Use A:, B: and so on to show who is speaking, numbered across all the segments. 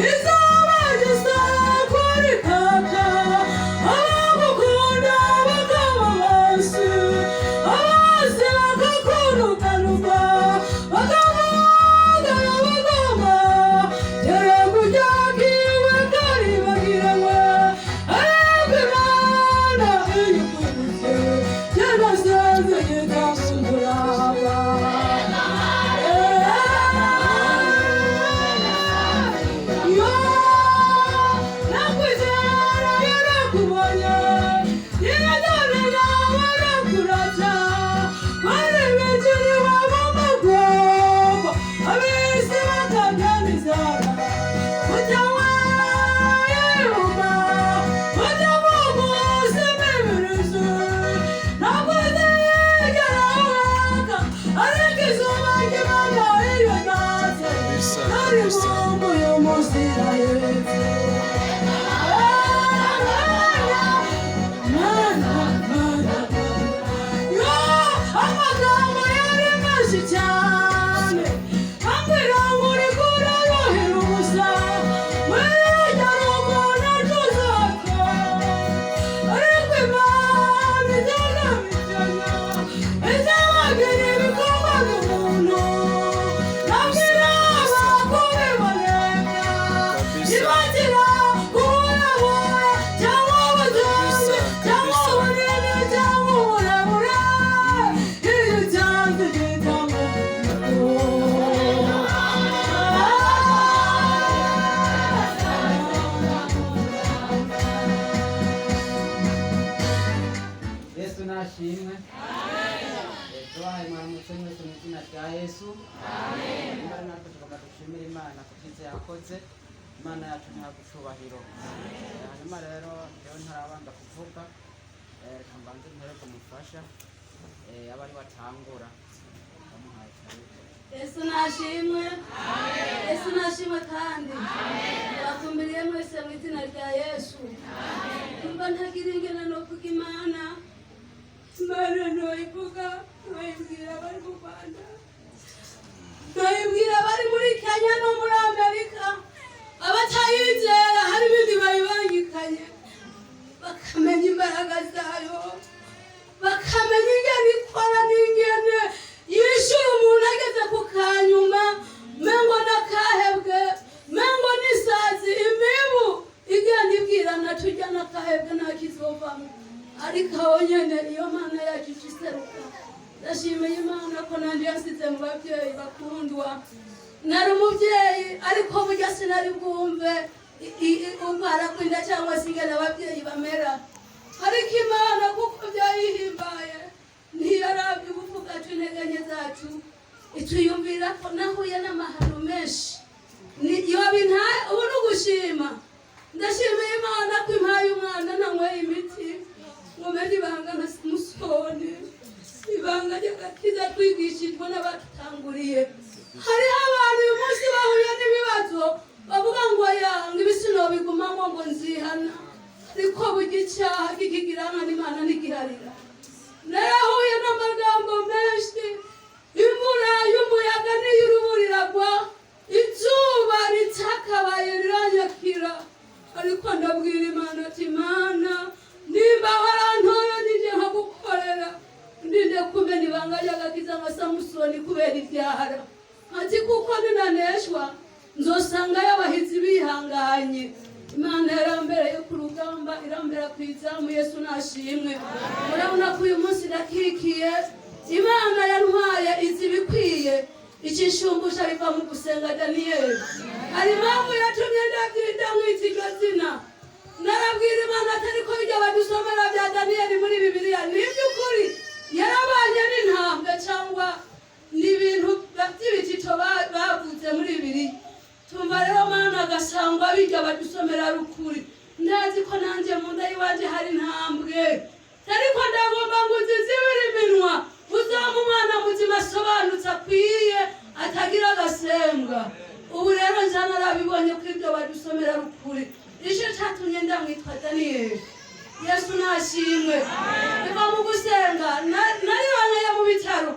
A: Izuba gisoko rikaka, abagukunda bakaba bose, abose bakakunukanuka, bakavuga bagomba kereka ujyakiwe karibagiranywe. Ariko Imana iyo ikubise yarasenze yitanga umurava. Yo nakwizera yarakubonye, yadore nawe arakurata, bari binjiriwe mu magogo, ab'isi bakabyamizara. Utawayiruka utamugusa imibirizi, ntabwo uzigera waka, ariko izuba ry'Imana iyo ryatse
B: Kabisa,
A: nari
B: kabisa.
A: mungu y'umusirayeli. Yo, amagambo yari menshi cyane, ambwira ngo uriko uraruhira ubusa, wegera umuntu tuzapfa. Ariko Imana izanabitanya, izabagira ibikorwa by'umuntu, nabwira abakubiboneka,
B: Kabisa.
A: ibagira uburebure cyangwa ubutunzi cyangwa
B: Kabisa.
A: ubunini cyangwa uburebure, iyo cyanze gitanga.
C: Yesu nashimwe. Tubahaye mwaramutse mwese mu izina rya Yesu. Imana natwe tugomba dushimire Imana ku byiza yakoze. Imana yacu ntihabwa icubahiro. Hanyuma rero jewe ntarabanza kuvuga, reka mbanze mpere ku mufasha, abe ari we atangura. Ndamuhaye karibu.
D: Yesu nashimwe. Yesu nashimwe kandi bakumbiriye mwese mu izina rya Yesu. Tumva ntagira ingene novuga Imana. Imana ntoyivuga, ntoyibwira abari mu Rwanda, ntoyibwira abari muri Kenya no muri Amerika. Abatayizera hari ibindi bayibangikanye, bakamenya imbaraga zayo, bakamenya ingene ikora n'ingene yishyura umuntu ageze ku kanyuma, mengo n'akahebwe, mengo n'isazi imibu igenda ibwirana tujya n'akahebwe nta kizovamo. Ariko aho nyene iyo Mana yacu ica iseruka. Ndashimiye Imana ko nanjye yasize mu babyeyi bakundwa. Nari umubyeyi, ariko burya sinari bwumve urwara kw'inda cyangwa se ingene ababyeyi bamera. Ariko Imana kuko byayihimbaye, ntiyarabye ubufu bwacu, intege nke zacu, ituyumvira ko nahuye n'amahano menshi. Yoba intaye ubu ni ugushima. Ndashimiye Imana ko impaye umwana nanyweye imiti ngo menye ibanga nka Samusoni, ibanga ry'agakiza twigishijwe n'abatutanguriye. Hariho abantu uyu munsi bahuye n'ibibazo bavuga ngo yanga ibisino bigumamo ngo nzihana, ariko burya icyaha kikigira nkana Imana ntigiharira. Narahuye n'amagambo menshi, imvura y'umuyaga n'iy'urubura iragwa, izuba ritakabaye riranyakira, ariko ndabwira Imana ati: "Imana, nimba warantoye nije nkagukorera, ndinde kumena ibanga ry'agakiza nka Samusoni kubera ibyara." Ati kuko ninaneshwa nzosanga y'abahizi bihanganye. Imana yarambereye ku rugamba, irambera ku izamu. Yesu nashimwe. Murabona ko uyu munsi ndakikiye. Imana yantwaye izi ibikwiye, ikishumbusha biva mu gusenga Daniyeli. Hari impamvu yatumye ndabyita mwita iryo zina. Narabwira Imana atari ko bijya badusomera bya Daniyeli muri Bibiliya ni iby'ukuri, yarabanye n'intambwe, cyangwa ni ibintu by'ibitito bavuze muri Bibiliya? Tumva rero Mana, agasangwa bijya badusomera ari ukuri, ndazi ko nanjye mu nda y'iwanjye hari intambwe, ariko ndagomba ngo uzizibire iminwa, uzaba umwana muzima asobanutse akwiye atagira agasembwa. Ubu rero nja narabibonye ko ibyo badusomera ari ukuri, icyo cyatumye ndamwitwa Daniyeli. Yesu nashimwe. Biva mu gusenga. Naribaneye mu bitaro,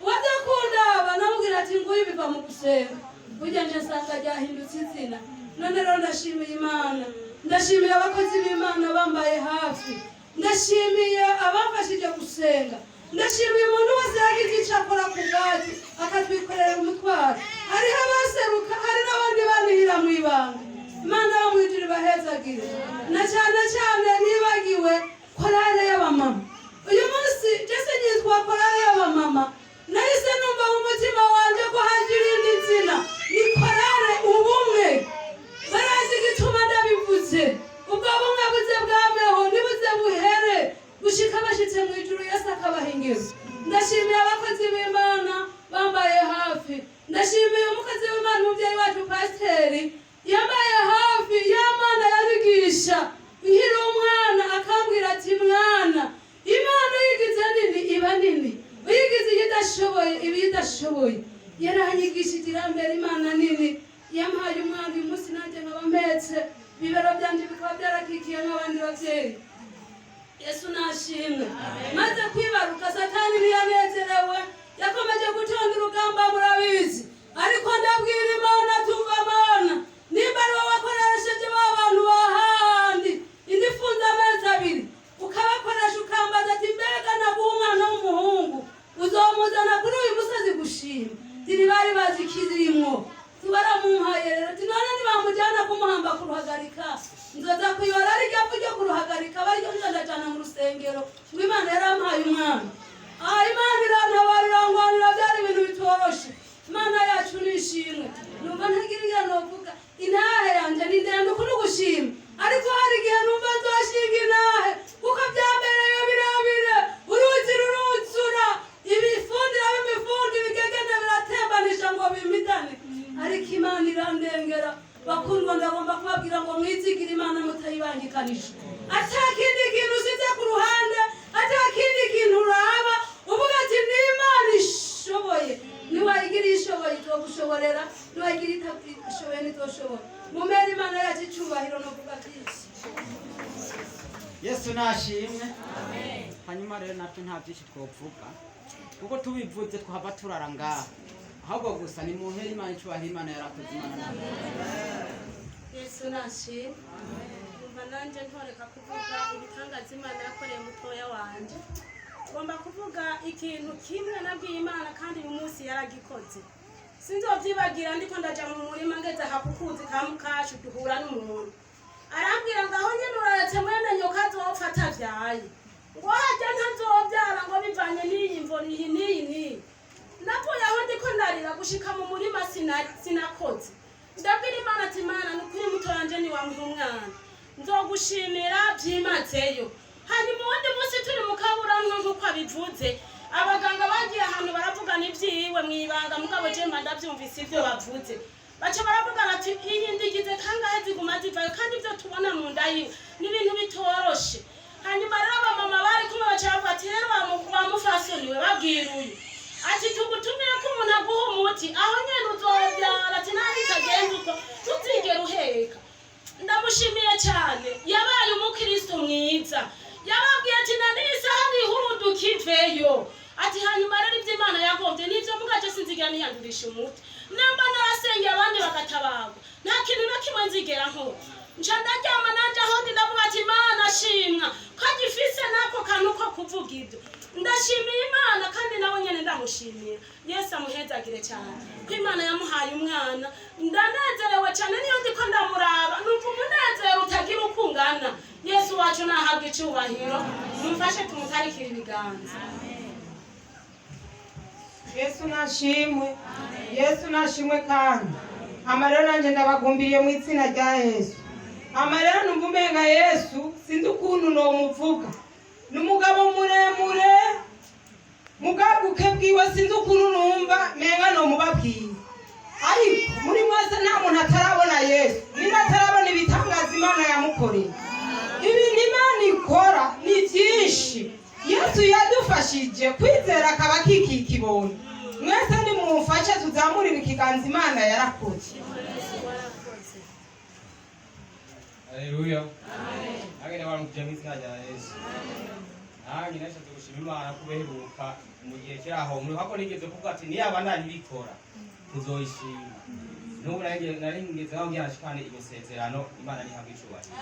D: uwadakundaba namubwira ati: "Nguyu biva mu gusenga." Burya nje nsanga ryahindutse izina. None rero ndashimiye Imana, ndashimiye abakozi b'Imana bambaye hafi, ndashimiye abamfashije gusenga, ndashimiye umuntu wese yagize icyo akora ku bwacu akatwikorera umutwaro. Hariho abaseruka, hari n'abandi banihira mu ibanga. Imana yo mu ijuru ibahezagire. Na cyane cyane nibagiwe korale y'abamama. Uyu munsi jese nyitwa korale y'abamama, nahise numva mu mutima wanjye ko haje irindi zina, ni korale ubumwe. Barazi igituma ndabivuze. Ubwo bumwe buze bwameho, nibuze buhere gushika bashitse mu ijuru, Yesu akabahingiza. Ndashimiye abakozi b'Imana bambaye hafi, ndashimiye umukozi w'Imana, umubyeyi wacu pasiteri yambaye hafi. Y'amana yabigisha nkiri umwana, akambwira ati: "Mwana, Imana uyigize nini iba nini, uyigize iyo idashoboye iba idashoboye." Yaranyigishije irambere Imana nini, yampaye umwana. Uyu munsi nanjye nkaba mpetse, ibibero byanjye bikaba byarakikiye nk'abandi babyeyi. Yesu nashimwe. Maze kwibaruka, Satani ntiyanezerewe, yakomeje gutonda urugamba, murabizi. Ariko ndabwira Imana: "Tumva Mana, nimba ari wowe wakoresheje ba bantu bahandi indi ifunze amezi 2, ukabakoresha, ukambaza ati: 'Mbega naguha umwana w'umuhungu, uzomuzana kuri uyu musozi gushima?' Ntibari bazi ikirimwo, baramumpaye. Rero ati: 'None nibamujyana kumuhamba kuruhagarika, nzoza kuyora ari ryo ryo kuruhagarika, bariryo nza ndajana mu rusengero ngo Imana yarampaye umwana.'" Ah, Imana irantabara, irangwanira, byari ibintu bitoroshe. Imana yacu ni ishimwe. Numva ntagira ingano novuga. Intahe yanjye ni ndende uku gushima, ariko hari igihe numva nzoshinga intahe kuko byambereye birebire. Uruzi ruruzura, ibifundira b'imifundi, ibigegene biratembanisha ngo bimitane, ariko Imana irandengera. Bakundwa, ndagomba kubabwira ngo mwizigire Imana mutayibangikanije, ata kindi kintu usize ku ruhande, ata kindi kintu uraba, uvuga ati: "Ni Imana ishoboye." Niwayigira ishoboye itogushoborera, niwayigira itashoboye ntitoshobora. Mumere Imana yacu icubahiro. Novuga byinshi.
C: Yesu nashimwe. Hanyuma rero natwe nta byinshi twovuga, kuko tubivuze twahava turara ngaha. Ahubwo gusa ni muhere Imana icubahiro. Imana yarakoze, Imana nawe.
B: Yesu nashimwe. Umva, nanjye ntoreka kuvuga ibitangaza Imana yakoreye mutoya wanje. Ngomba kuvuga ikintu kimwe nabwiye Imana, kandi uyu munsi yaragikoze, sinzovyibagira. Ndiko ndaja mu murima, ngeze aha kukuzi ka mukashu, duhura n'umuntu, arambwira ngo: "Aho nyene uraretse mwene nyoka azopfa atavyaye, ngo harya ntazovyara, ngo bivanye n'iyi mvo iyi n'iyi n'iyi." Navuye aho ndiko ndarira gushika mu murima, sinakoze. Ndabwira Imana ati: "Imana, ni ukuri muto wanje ntiwamuha umwana, nzogushimira byimazeyo." Hanyuma uwundi munsi turi mu kaburanwa, nk'uko abivuze, abaganga bagiye ahantu baravugana ibyiwe mu ibanga, mugabo je mba ndabyumvise ibyo bavuze. Baca baravugana ati: "Iyi ndigize kangahe ziguma zivayo, kandi ibyo tubona mu nda yiwe ni ibintu bitoroshe." Hanyuma rero abamama bari kumwe baca bavuga ati: "Rero wa mufasoni we, babwira uyu ati: 'Tugutumire ko umuntu aguha umuti, aho nyene uzobyara,' ati: 'Naho bitagenze uko ntuzigera uheka.'" Ndamushimiye cyane, yabaye umukristo mwiza. Yababwiye ati: "Na n'isaha nihuruduka iveyo." Ati: "Hanyuma rero ibyo Imana yagombye nibyo, mugace sinzigera niyandurisha umuti. Namba narasengeye abandi bagatabarwa, nta kintu na kimwe nzigera nkora." Nca ndaryama nanje aho ndi, ndavuga ati: "Imana shimwa ko agifise n'ako kantu ko kuvuga ibyo." Ndashimiye Imana, kandi nawe nyene ndamushimira. Yesu amuhezagire cyane ko Imana yamuhaye umwana. Ndanezerewe cyane, niyo ndiko ndamuraba numva umunezero utagira uko ungana. Yesu wacu nahabwa icubahiro. Mumfashe tumutarikire ibiganza.
E: Yesu nashimwe, Yesu nashimwe. Kandi amarero nanjye ndabagumbiriye mu izina rya Yesu. Amarero numva umenga Yesu, sinzi ukuntu nomuvuga, ni umugabo muremure mubwaguke bwiwe, sinzi ukuntu numva menga nomubabwiye. Ariko muri mwese nta muntu atarabona Yesu, niba atarabona ibitangaza Imana yamukoreye. Ibintu Imana ikora ni byinshi. Yesu yadufashije kwizera akaba akikiye ikibondo. Mwese nimumufashe tuzamurire ikiganza. Imana yarakoze.
F: Haleluya. Nange ndabaramukije mu izina rya Yesu. Nange nashatse gushima Imana kubeheruka mu gihe kiri aho muri hako nigeze kuvuga ati niyabandanya ibikora tuzoyishima. N'ubu nari ngeze aho ngira nshikane iryo sezerano. Imana ntihabwe icubahiro.